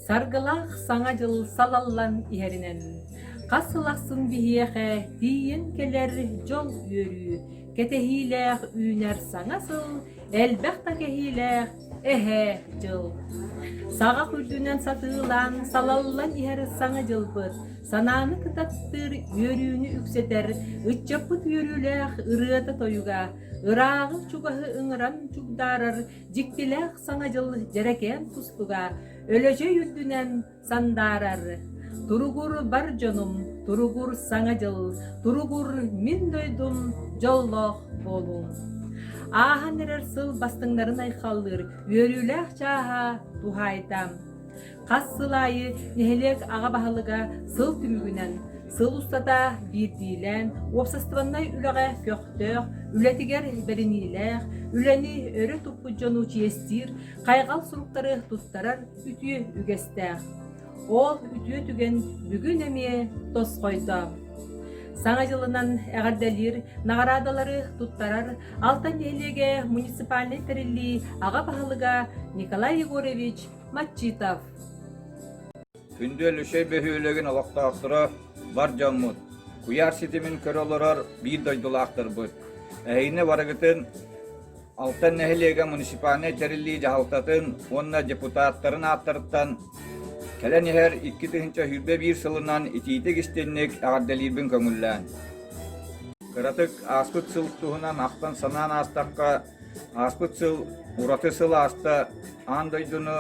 Саргылаах Саҥа дьыл салаллан иһэринэн, хас сыл ахсын биһиэхэ тиийэн кэлэр дьол үөрүү, кэтэһиилээх үүнэр саҥа сыл, элбэх да кэһиилээх эһээ дьыл. Саҕах үрдүнэн сатыылаан салаллан иһэр Саҥа дьылбыт санааны кытаттыыр, үөрүүнү үксэтэр, ыччаппыт үөрүүлээх ырыата-тойуга, ырааҕы-чугаһы ыҥыран чугдаарар дьиктилээх Саҥа дьыл дьэрэкээн тустуга Өлөчөй үрдүнэн сандаарар. Туругур бар дьонум, туругур Саҥа дьыл, туругур мин дойдум, дьоллоох буолуҥ. Ааһан эрэр сыл бастыҥнарын айхаллыыр үөрүүлээх чааһа туһаайда. Хас сыл аайы нэһилиэк аҕа баһылыга сыл түмүгүнэн сыл устата биирдиилээн уопсастыбаннай үлэҕэ көхтөөх, үлэтигэр бэриниилээх, үлэни өрө туппут дьону чиэстиир хайҕал суруктары туттарар үтүө үгэстээх. Ол үтүө түгэн бүгүн эмиэ тосхойдо. Саҥа дьылынан эҕэрдэлиир наҕараадалары туттарар Алтан нэһилиэгэ муниципальнай тэриллии аҕа баһылыга Николай Егорович Матчитов. Күндү Өлүшэй бөһүөлэгин олохтоохторо, бар дьоммут, куйаар ситимин көрө олорор биир дойдулаахтарбыт. Эһигини барыгытын Алтан нэһилиэгэ муниципальнай тэриллии дьаһалтатын уонна депутаттарын ааттарыттан кэлэн иһэр 2021 сылынан итиитик-истинник эҕэрдэлиирбин көҥүллээн. Кыратык ааспыт сыл туһунан ахтан-санаан аастахха, ааспыт сыл ураты сыл ааста, аан дойдуну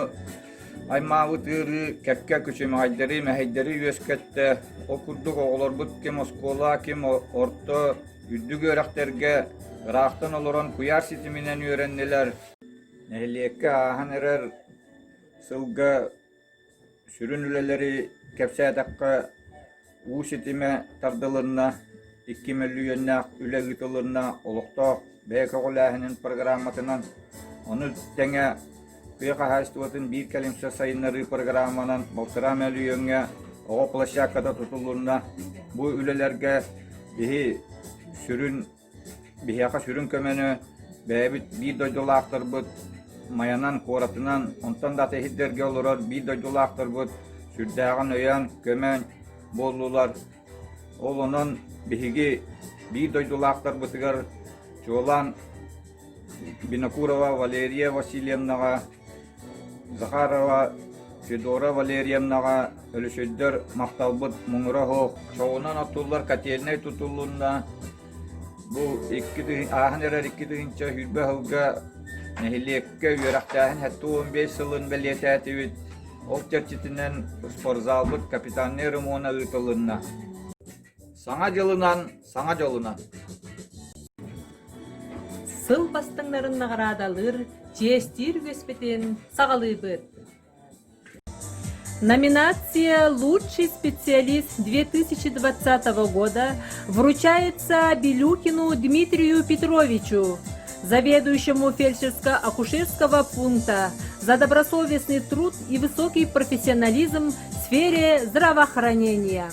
аймаабыт ыарыы кэккэ күчүмэҕэйдэри, мэһэйдэри үөскэттэ. Ол курдук оҕолорбут ким оскуола, ким орто, үрдүк үөрэхтэргэ ыраахтан олорон куйаар ситиминэн үөрэннилэр. Нэһилиэккэ ааһан эрэр сылга сүрүн үлэлэри кэпсээтэххэ, уу ситимэ тардылынна, 2 мөлүйүөннээх үлэ ыытылынна, олохтоох бэйэ көҕүлээһинин программатынан, ону тэҥэ тыа хаһаайыстыбатын биир кэлимсэ сайыннарыы программанан балтараа мөлүйүөҥҥэ оҕо площадката тутулунна. Бу үлэлэргэ биһи сүрүн Биһиэхэ сүрүн көмөнү бэйэбит биир дойдулаахтарбыт Майанан, куоратынан, онтон да атын сирдэргэ олорор биир дойдулаахтарбыт сүрдээҕин өйөөн, көмөн буоллулар. Ол онон биһиги биир дойдулаахтарбытыгар чуолаан Винокурова Валерия Васильевнаҕа Захарова Федора Валерьевнаҕа Өлөсөйдөр махталбыт муҥура суох. Чоҕунан оттуллар котельнай тутуллунна. Бу ааһан эрэр 2020 сылга нэһилиэккэ үөрэхтээһин 75 сылын бэлиэтээтибит. Ол чэрчитинэн спортзалбыт капитальнай ремона ыытылынна. Саҥа дьылынан, саҥа дьолунан! Сыл бастыҥнарын наҕараадалыыр, чиэстиир үгэспитин саҕалыыбыт. Номинация «Лучший специалист 2020 года» вручается Белюкину Дмитрию Петровичу, заведующему фельдшерско-акушерского пункта за добросовестный труд и высокий профессионализм в сфере здравоохранения.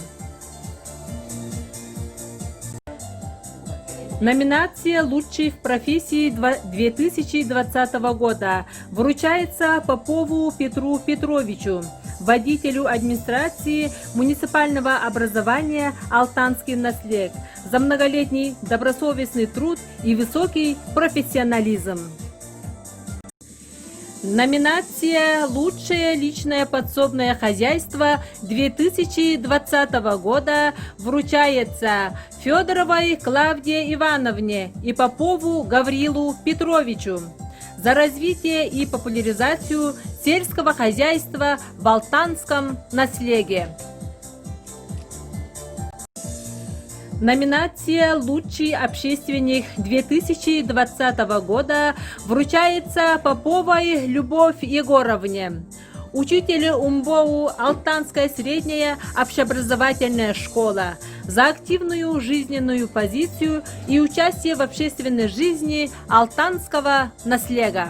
Номинация «Лучший в профессии 2020 года» вручается Попову Петру Петровичу, водителю администрации муниципального образования «Алтанский наслег» за многолетний добросовестный труд и высокий профессионализм. Номинация «Лучшее личное подсобное хозяйство 2020 года» вручается Федоровой Клавдии Ивановне и Попову Гаврилу Петровичу за развитие и популяризацию сельского хозяйства в Алтанском наслеге. Номинация «Лучший общественник 2020 года» вручается Поповой Любовь Егоровне, учителю УМБОУ Алтанская средняя общеобразовательная школа за активную жизненную позицию и участие в общественной жизни Алтанского наслега.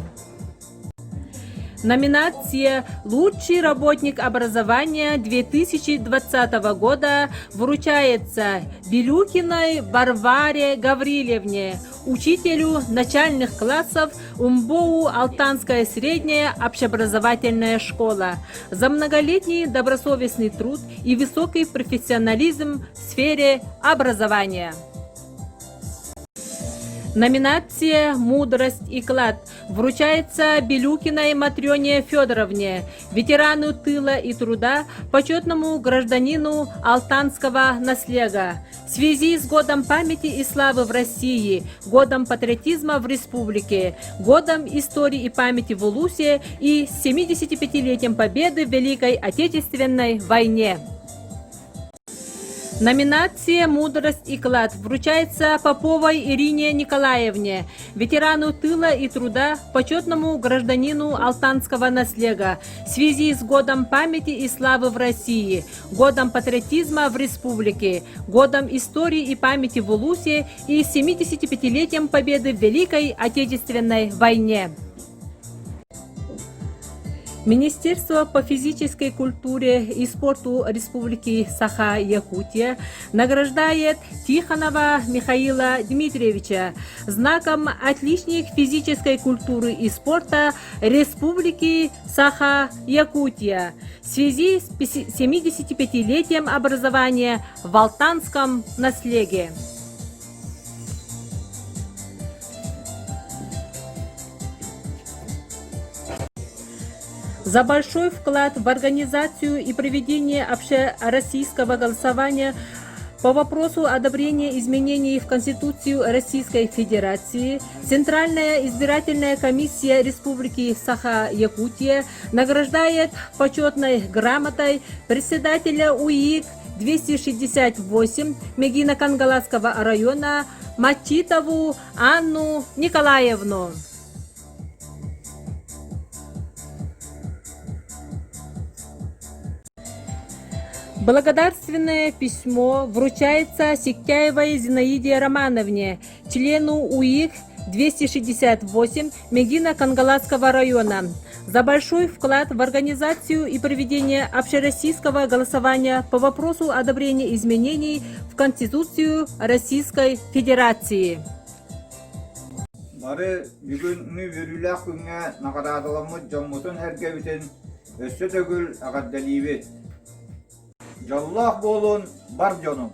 Номинация «Лучший работник образования 2020 года» вручается Белюкиной Варваре Гаврилевне, учителю начальных классов УМБОУ «Алтанская средняя общеобразовательная школа» за многолетний добросовестный труд и высокий профессионализм в сфере образования. Номинация «Мудрость и клад» вручается Белюкиной Матрёне Федоровне, ветерану тыла и труда, почетному гражданину Алтанского наслега. В связи с Годом памяти и славы в России, Годом патриотизма в республике, Годом истории и памяти в Улусе и 75-летием Победы в Великой Отечественной войне. Номинация «Мудрость и клад» вручается Поповой Ирине Николаевне, ветерану тыла и труда, почетному гражданину Алтанского наслега в связи с Годом памяти и славы в России, Годом патриотизма в республике, Годом истории и памяти в Улусе и 75-летием Победы в Великой Отечественной войне. Министерство по физической культуре и спорту Республики Саха-Якутия награждает Тихонова Михаила Дмитриевича знаком «Отличник физической культуры и спорта Республики Саха-Якутия» в связи с 75-летием образования в Алтанском наслеге. За большой вклад в организацию и проведение общероссийского голосования по вопросу одобрения изменений в Конституцию Российской Федерации Центральная избирательная комиссия Республики Саха-Якутия награждает почетной грамотой председателя УИК 268 Мегино-Кангаласского района Матитову Анну Николаевну. Благодарственное письмо вручается Сектяевой Зинаиде Романовне, члену УИК 268 Мегино-Кангаласского района за большой вклад в организацию и проведение общероссийского голосования по вопросу одобрения изменений в Конституцию Российской Федерации. Бары бүгүҥҥү үөрүүлээх күҥҥэ наҕараадаламмыт дьоммутун-сэргэбитин өссө төгүл эҕэрдэлиибит! Дьоллоох буолун бар дьонум!